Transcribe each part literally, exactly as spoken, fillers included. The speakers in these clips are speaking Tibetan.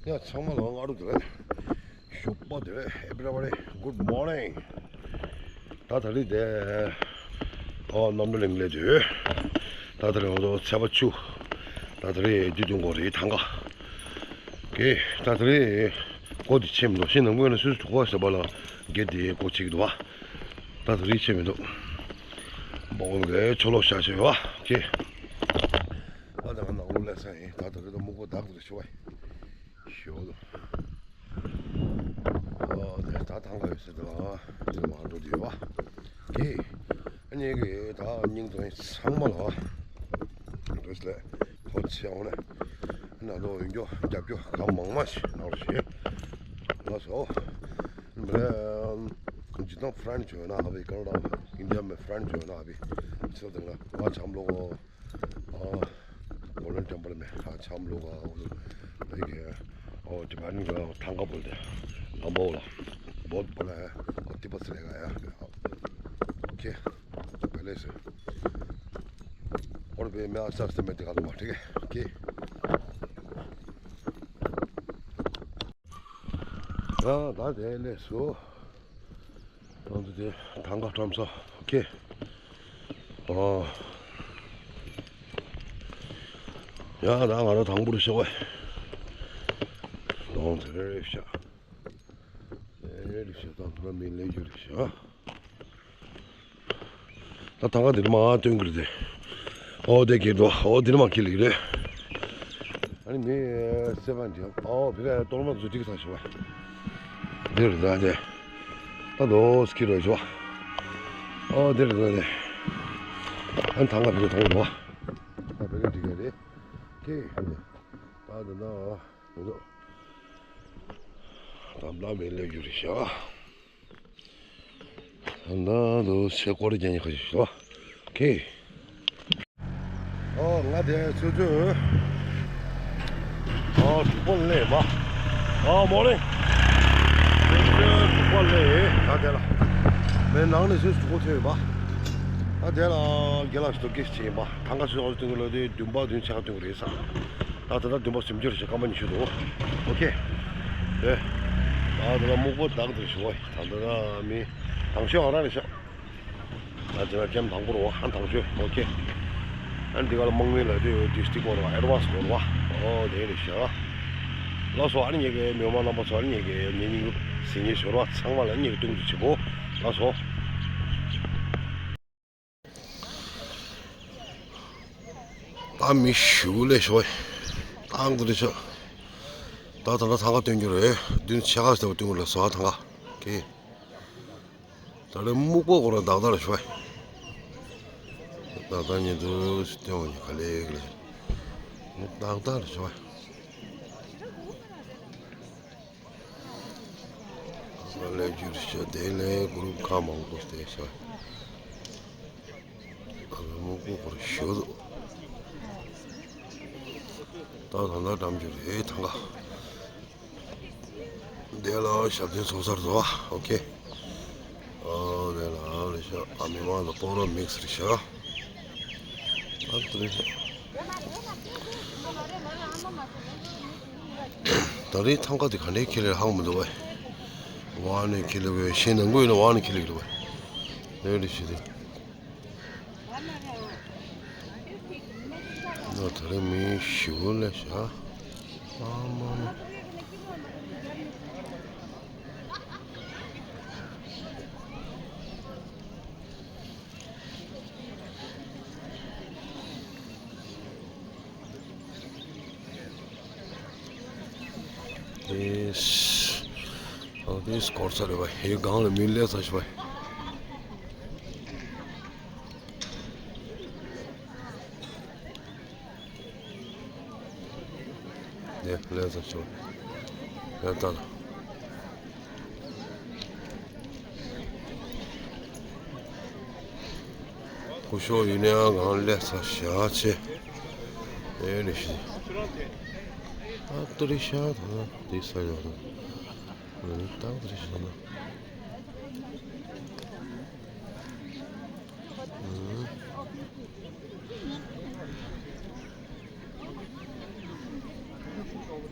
ཡ་ཚང་མ་ལ་སྔ་དྲོ་བདེ་ལེགས། ཞོགས་པ་བདེ་ལེགས། Everybody, good morning. ད་ད་རེས་དེ་ཨོ་རྣམ་གྲོལ་གླིང་སླེབས་དུས། ད་ད་རེས་ང་ཚོ་ཚེས་པ་བཅུ། ད་ད་རེས་དུས་སྟོན་འགོ་རེད། ཐང་ག་གི་ད་ད་རེས་སྒོ་དེ་ཕྱེ་མི་འདུག་ཤིང་ནང་ཁུལ་ན་སུད་སི་གྲོགས་པོ་ཟེར་བ་ལ་གེ་དེ་སྒོ་ཕྱེ་གི་འདུག་བ། ད་ད་རེས་ཕྱེ་མི་འདུག་སྦོ་ལ་གི་ཆོ་ལོག་ཤ་ཤེ་བ་གི་ད་ད་ང་ནང་ལོགས་སླེབས་ས་ཡིན། ད་ད་རེས་ད་སྨུག་པོ་དག་དེ་རེད་ཤོ་བ། ཞོ། ཨ་དེ་ད་ཐང་ག་ཡོད་ས་དེ་ལ་དེ་མ་འགྲོ་དེ་ཡོད་པ། དེ་ཨ་ནི་གི་ད་སྙིང་དོན་ཚང་མ་ལ་འགྲོ་ས་ལས་ཐོ་ཆེ་འོང་ནས་ན་ལོ་ཡོན་རྒྱོ་རྒྱབ་སྐྱོ་གང་མང་མ་ཞིག་ནང་རུ་ཞེ་ལ་སོ། མི་ཇི་ཏང་ཕྲན་ཆོས་ན་ཨ་བི་ཀར་ལ་ཨིན་ཌི་ཡ་མི་ཕྲན་ཆོས་ན་ཨ་བི་ཆོ་དང་ལ་ང་ཆམ་ལོ་གོ། ཨ་གོ་ལོན་ཊེམ་པལ་མེ་ཨ་ཆམ་ལོ་ག་ཨོ་ལེ་གེ་ཨོ་ཏི་བ་ནི་ག་ཐང་ག་བོལ་ཏེ་ལམ་བོ་ལ་བོད་པ་ལ་ཨོ་ཏི་པ་སི་ལེ་ག་ཡ་ཨོ་ཁེ་བེ་ལེ་སེ་ཨོ་རེ་བེ་མེ་ཨ་ས་སི་མེ་ཏི་ག་ལ་མ་ཏི་གེ་ཨོ་ཁེ། ཡ་ད་དེ་ལས་སུ་ང་ཚོ་དེ་ཐང་ག་ཁྲོམ་ས་ཨོ་ཁེ། ཨོ་ཡ་ད་ང་རང་དང་པོ་རུ་ཤོག་བས། ལོང་དེ་རེ་རེ་ཤ་རེ་རེ་ཤ་དང་ཐོ་ར་མི་ལེ་རྒྱུ་རེ་ཤ། ད་ཐང་ག་འདིར་མ་སྟོན་གི་རེད་དེ། ཨོ་དེ་ཁྱེར་འགྲོ། ཨོ་འདིར་མ་ཁྱེར་ལེགས་རེད། ཨ་ནི་མི་སེ་ཕན་འདྲ། ཨོ་བི་ར་གཏོར་མ་བཟོ་ཅིག་ཚ་ཞུ་བ། འདིར་ད་དེ། ད་དོ་སྐྱིད་རོ་ཞུ་བ། ཨོ་འདིར་ད་དེ། ཨ་ནི་ཐང་ག་བི་ར་ཐང་ག་འགྲོ་བ། ད་བི་ར་འགྲིག་གི་རེད། ཁེ་ཧ་ནི། ད་དེ་ན་ཨོ་ཟོ། ད་ལ་མི་ལེ་རྒྱུ་རེ་ཤ། ད་ལྟ་དུ་ཆེ་སྐོར་རྒྱན་ཉི་ཁ་ཞིག་ཞོ། ཁེ། ཨོ་ང་དེ་ཆུ་ཆུ། ཨོ་དྲུག་པ་ལས་མ། ཨོ་མོ་ལེ། དྲུག་པ་ལས་ད་དེ་ལ། མེ་ནང་ནས་ཆུ་དྲུག་པ་ཐོན་ཡོད་པ། ད་དེ་ལ་རྒྱལ་ལ་ཞིག་ཏུ་སྐད་ཆ་བྱེད་ཡིན་པ། ཐང་ག་ཆུ་ཆུ་སྟོན་གི་ལོ་དེ་བདུན་པ་བདུན་ཕྱག་སྟོན་གི་རེད་ས། ད་ད་ལྟ་བདུན་པ་ཟིན་རྒྱུ་རེད་ཤག་སྐར་མ་ཉི་ཤུ་འདུག་ཨོ་ཁེ། ཨེ། ད་ད་ལྟ་སྨུག་པོ་དག་ཏུ་ཞུ་བ་ད་ད་ལྟ་མི་དང་ཤོས་ཨང་རང་རེད་ཤག་ད་ད་ལྟ་ཀེམ་དང་པོ་རུ་ཨང་དང་ཤོས་ཨོ་ཁེ། ཨ་འདི་ག་ལ་དམག་མི་ལ་དུ་ཌི་སི་ཊི་རིག་གོ་རུ་ཨེ་ཌི་ཝན་སི་གོ་རུ་ཨོ་དེ་རེད་ཤག་ལགས་སོ། ཨ་ནི་ངེད་ཀྱི་མི་མང་རྣམ་པ་ཚོ་ཨ་ནི་ངེད་ཀྱི་ཉེ་ཉིང་གི་ཟིན་ཉེ་ཞོར་བ་ཚང་མ་ལ་ངེད་ཀྱི་སྟོན་གྱི་བྱེད་གོ་ལགས་སོ། ད་མི་ཞུ་ལས་ཤོག་ད་འགོ་དེ་ཤོག་ད་ད་ལྟ་ཐང་ག་སྟོན་རྒྱུ་རེད། བདུན་ཕྱེད་ཀ་ཞིག་ལྟ་བུ་སྟོན་དགོས་ལ་སོ་ཐང་ག་ཀེ། ད་ལྟ་སྨུག་པོ་ཁོ་རང་དག་དག་ལ་ཤོག་ད་ད་ཉིན་དུ་སྟོན་ག་ལེ་ག་ལེ་དག་དག་ལ་ཤོག་ལས་རྒྱུ་རེད་ཤག་དེ་ལས་གུ་རུབ་ཁག་མང་པོ་བལྟས་ཤག་ཨ་ལ་སྨུག་པོ་ཁོ་རང་ཞུ་འདུག་ད་ད་ལྟ་འགྲམ་རྒྱུ་རེད་ཐང་ག་དེ་ལ་ཞབས་བརྟན་ཚོགས་སར་འགྲོ་བ། ཨོ་ཁེ། ཨོ་དེ་ལ་ཨ་ལེ་ཤག་ཨ་མི་མང་ལ་སྤོ་རོ་མིག་སི་རེད་ཤག་ཨ་ཁུ་རེད་ཤག་ད་རེས་ཐང་ག་དེ་ག་ནས་ཁྱེར་ལེ་ཧ་གོ་མི་འདུག་བས། ཝང་ནས་ཁྱེར་ལེ་བས། ཤིང་ནང་ཁུལ་ནས་ཝང་ནས་ཁྱེར་ལེ་འདུག་བས། ཨེ་རེད་ཤག་དེ། ད་རེས་མི་ཞེ་པོ་ལས་ཤག་ཨ་མ་མ། ཨེས། ཨོ་དེ་སྐོར་ས་རེད་བ། ཧེ་སྒང་ལ་མི་ལས་ས་ཞིག་བ། ནས་ལས་ས་ཞིག་བ། ཡ་ད་ད། སྐུ་ཞབས་ཡིན་ནའང་ལས་ས་ཞག་ཆེ། ཨེ་ནི་ཤི། ཨ་ཏི་རི་ཤ་ད་དེ་ས་ཡོད་ད། ཨ་ནི་ཏང་ཏི་རི་ཤ་ན། ཨུ། ཧུམ་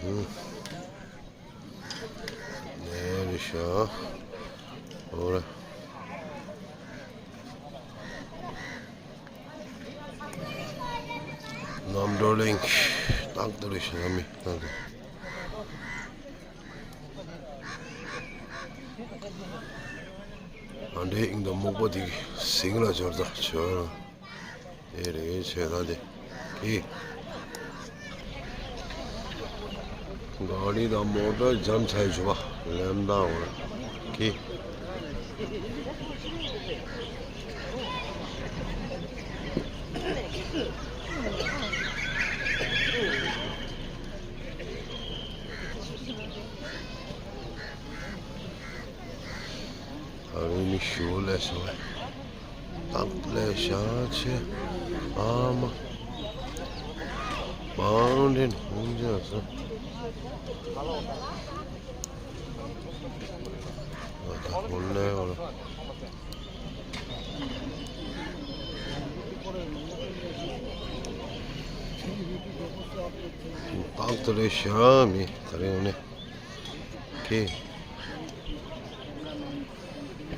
ཧུམ། ནས་རེད་ཤག་འོ་ར། རྣམ་གྲོལ་གླིང་། རྟག་ཏུ་རེད་ཤག་མི་རྟག་ཏུ། ཨ་འདྲའི་དབྱིངས་དང་སྨུག་པ་དེ་གཟིངས་ལ་འབྱོར་ད་འབྱོར། དེ་རེད་བྱས་ད་དེ། ཨི། ག་ལི་དང་མོ་ཊ་འཇམ་ཚ་ཡི་བ་ལེན་ད་འོ་ཁི། ཨ་རུ་ནི་ཞུ་ལས་སོ། ཏང་ལས་ཤ་ཆེ། ཨ་མ། མང་དྲན་ཧུང་ཇ་སོ། ཨ་ད་ཧུན་ལས་འོ། ཏང་ཏུ་ལས་ཤ་མི་ད་རེ་ཡོང་ནས། ཁེ།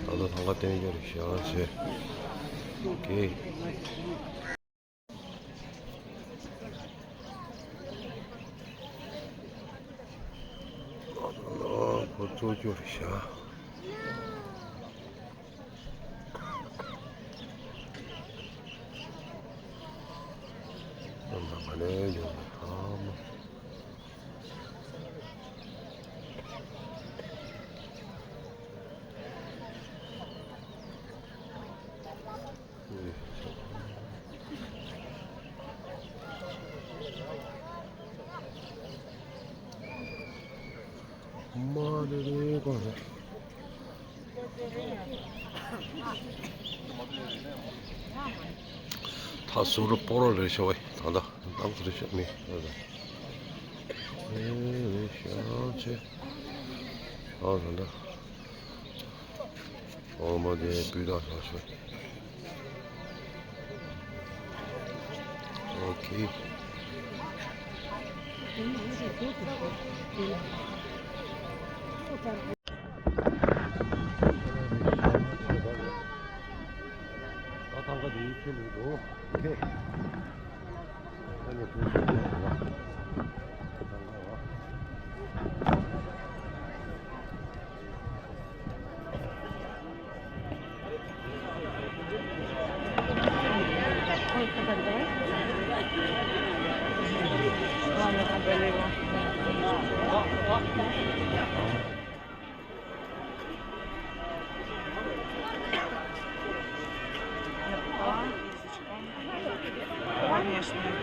ད་ལྟ་ཐང་ག་བསྟན་རྒྱུ་རེད་ཤག་ཟེར། ཁེ། ཨ་ཁོ་བཙོག་རྒྱུ་རེད་ཤག་ཨ་མ་ག་ནས་ཡོང་ཨ་མ། མ་རེ་རེ་གོ་རེ། ད་ཟུར་སྤོ་རོ་རེ་ཤོ་བའི་ད་ད་ད་རེ་ཤོ་མི་ད་ད། ཨེ་རེ་ཤོ་ཆེ། ཨ་ད་ད། ཨོ་མ་དེ་སྤུས་དག་ཆགས་ཤོག་ཨོ་ཁེ། ད་ཐང་ག་དེ་ཡིད་ཆེས་མི་འདུག་ཨོ་ཁེ། Конечно.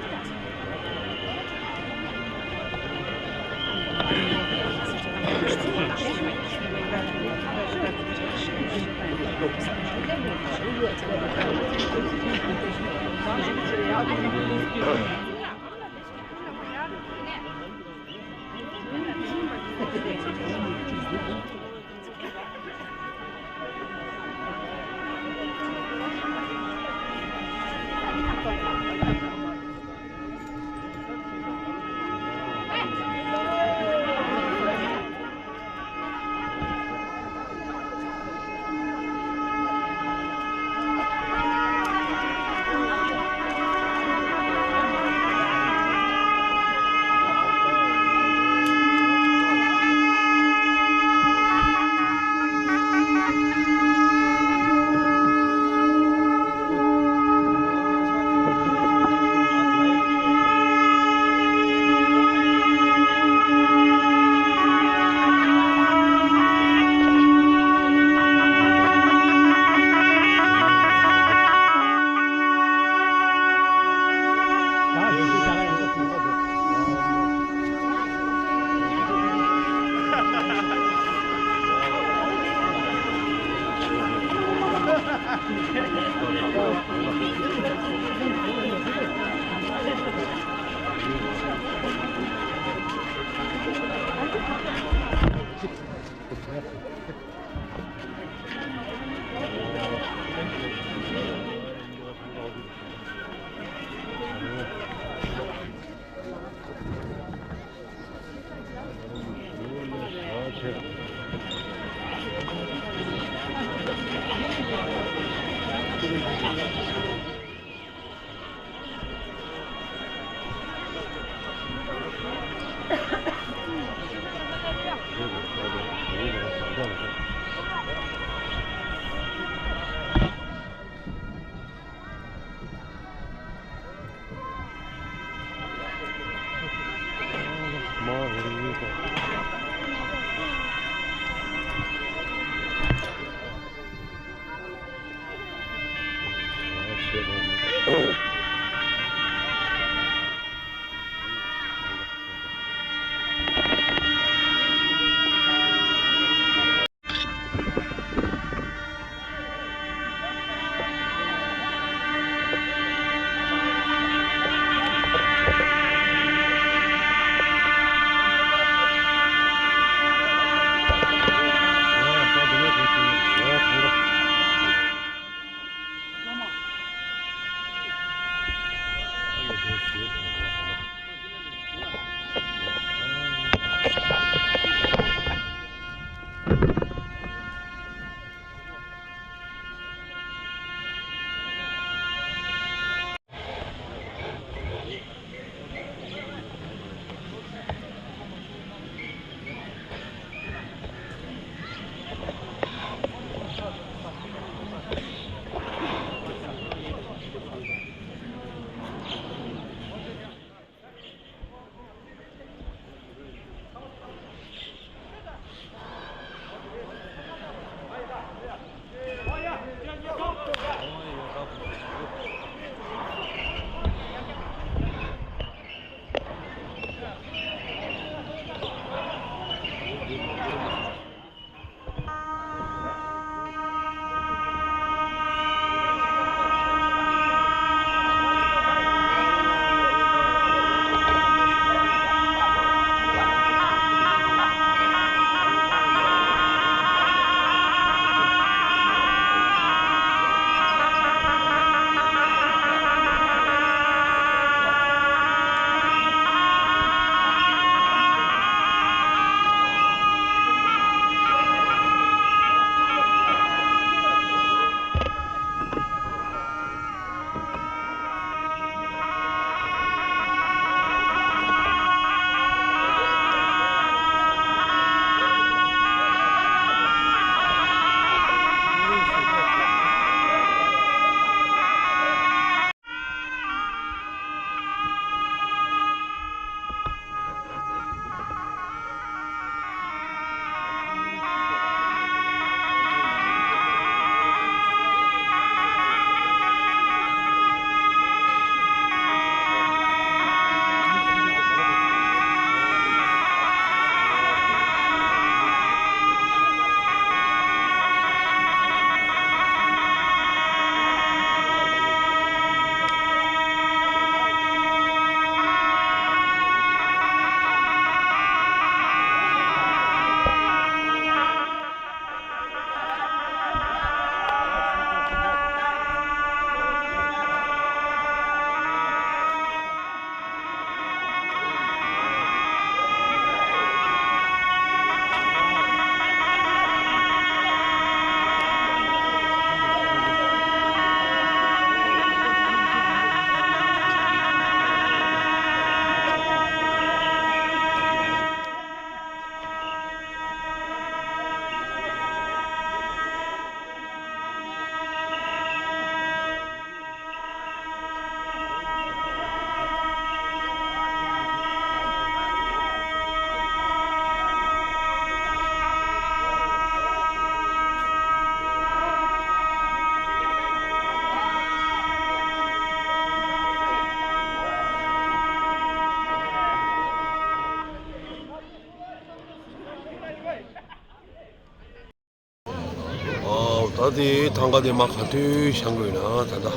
ཨོ། ད་དེ་ཐང་ག་དེ་མ་ག་དུས་བཤང་དགོས་ན་ད་ད།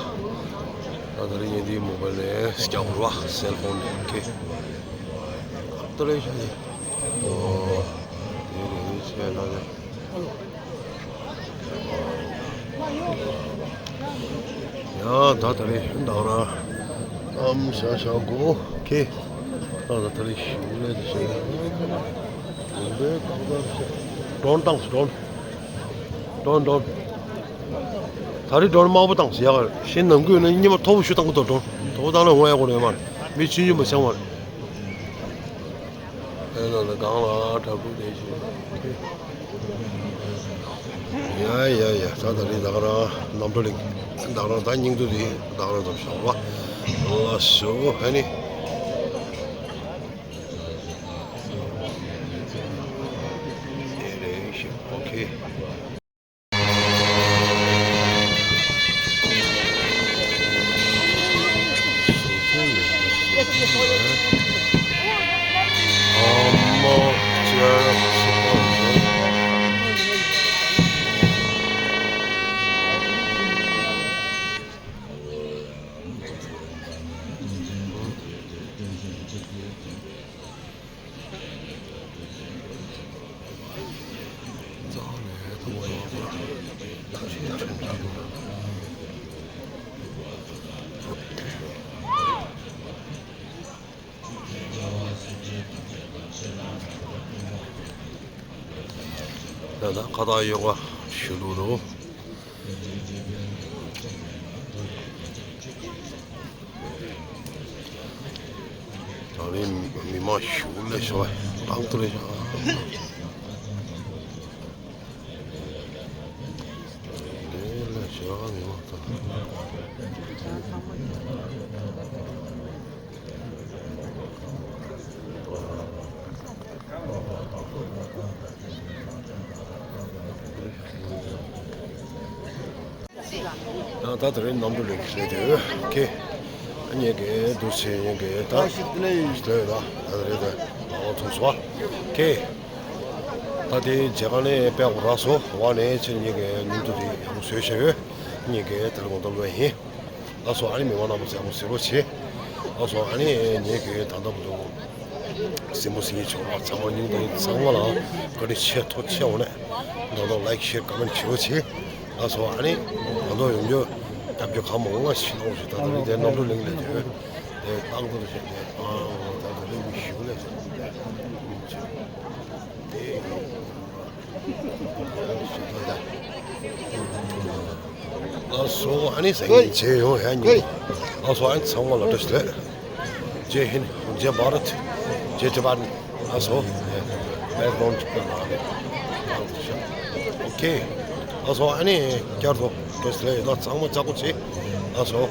ད་ད་རེས་ངས་དེའི་མོ་བལ་ནས་སྐྱ་བོར་བ་སེལ་ཧྥོན་ནས་ཁེ། ད་རེས་བཤང་ནས། ཨོ། དེ་རེད་ཆེ་ན་རེད། ཡ་ད་ད་རེས་ད་ར། ཨམ་ཤ་ཤ་གོ་ཁེ། ད་ད་ད་རེས་ཞུ་ལས་ཞེ། འདི་རྐང་ཚར་ཤག་ཌོན་བཏང་སོང་། ཌོན། ཌོན་ཌོན། ད་རེས་ཌོན་དམར་པོ་བཏང་སོང་། ཡག་ག་ཤིན་ནམ་རྒྱུན་ནི་སྙེ་མ་མཐོ་པོ་ཞིག་བཏང་གི་འདུག་ཌོན་མཐོ་པོ་བཏང་ན་འོང་ཡག་ག་ཡོད་མ་རེད། མི་ཆུང་ཆུང་མ་ཆགས་མ་རེད། ཨེ་ལ་ལ་སྒང་ལ་དྲག་པོ་བསྡད་ཤིག་ཡ་ཡ་ཡ། ད་ད་རེས་ད་ག་རང་རྣམ་གྲོལ་གླིང་ད་ག་རང་ད་སྙིང་སྡུག་དེ་ད་ག་རང་ཙམ་བཞག་པ། ལ་སོ་ཧ་ནི། དེ་རེད་ཤག་ཨོ་ཁེ། ད་ད་ཁ་བཏགས་ཡོ་ག་ཞུ་ལུགས་རོ། ད་རེས་མི་མང་ཞུ་ལས་ཤོ་བ་ཏང་ཏུ་རེ་ཤོ་ལས་ལས་ཤོ་མི་མང་ཏང་། ད་ད་ད་རེས་རྣམ་གྲོལ་གླིང་གི་སླེབས་དུས་ཁེ། ཨ་ཉེ་གེ་འདུག་སེ་ཉེ་གེ་ད་སླེབས་ད་ད་རེས་ད་ལའོ་ཐུག་སོ་ཁེ། ད་དེ་མཇལ་ཁ་ནས་དཔེ་འོ་རག་སོ་བ་ནས་ཆེ་ཉེ་གེ་ཉིན་དུ་དེ་ཡག་པོ་བཟོས་བཞག་ཡོད། ཉེ་གེ་ད་རེས་དགོང་དག་ལོས་ཡིན། ལགས་སོ། ཨ་ནི་མི་མང་རྣམ་པ་ཚོ་ཡག་པོ་གཟིགས་རོགས་བྱེད། ལགས་སོ། ཨ་ནི་ངེད་ཀྱི་ད་ལྟ་བར་དུ་གཟིགས་མོ་གཟིགས་མཁན་ཚང་མ་ཚང་མ་སྙིང་གཏིང་ཚང་མ་ལ་བཀའ་དྲིན་ཆེ་ཐུགས་རྗེ་ཆེ། འོ་ནས་ད་ལྟ་ལའིཀ་ཤེར་ཀོ་མེན་བྱེད་རོགས་བྱེད། ལགས་སོ། ཨ་ནི་ད་ལྟ་ཡོང་རྒྱུ་སྐྱབས་རྒྱུ་གང་མང་ང་ཞིག་གནང་རོགས་བྱེད། ད་ད་རེས་དེ་རྣམ་གྲོལ་གླིང་ལས་དེ་དེ་ཏག་ཏག་བྱས་ཏེ་ཨ་ད་ད་རེས་མི་ཞིག་ལས་དེ། ལགས་སོ། ཨ་ནི་ཟ་ཡིན་བྱས་ཡོང་ཡ་ཉིན། ལགས་སོ། ཨ་ནི་ཚང་མ་ལ་བཀྲ་ཤིས་བདེ་ལེགས། ཇེ་ཧིན། ཇེ་བྷ་རད། ཇེ་ཊི་བྷ་རད། ལགས་སོ། བེ་རོན་ཅིག་ལ་ཨ་ནི། ཨོ་ཁེ། ལགས་སོ། ཨ་ནི་བསྐྱར་དུ་བཀྲ་ཤིས་བདེ་ལེགས་ཡོད། ད་ཚང་མ་ལྕགས་པོ་བྱེད། ལགས་སོ།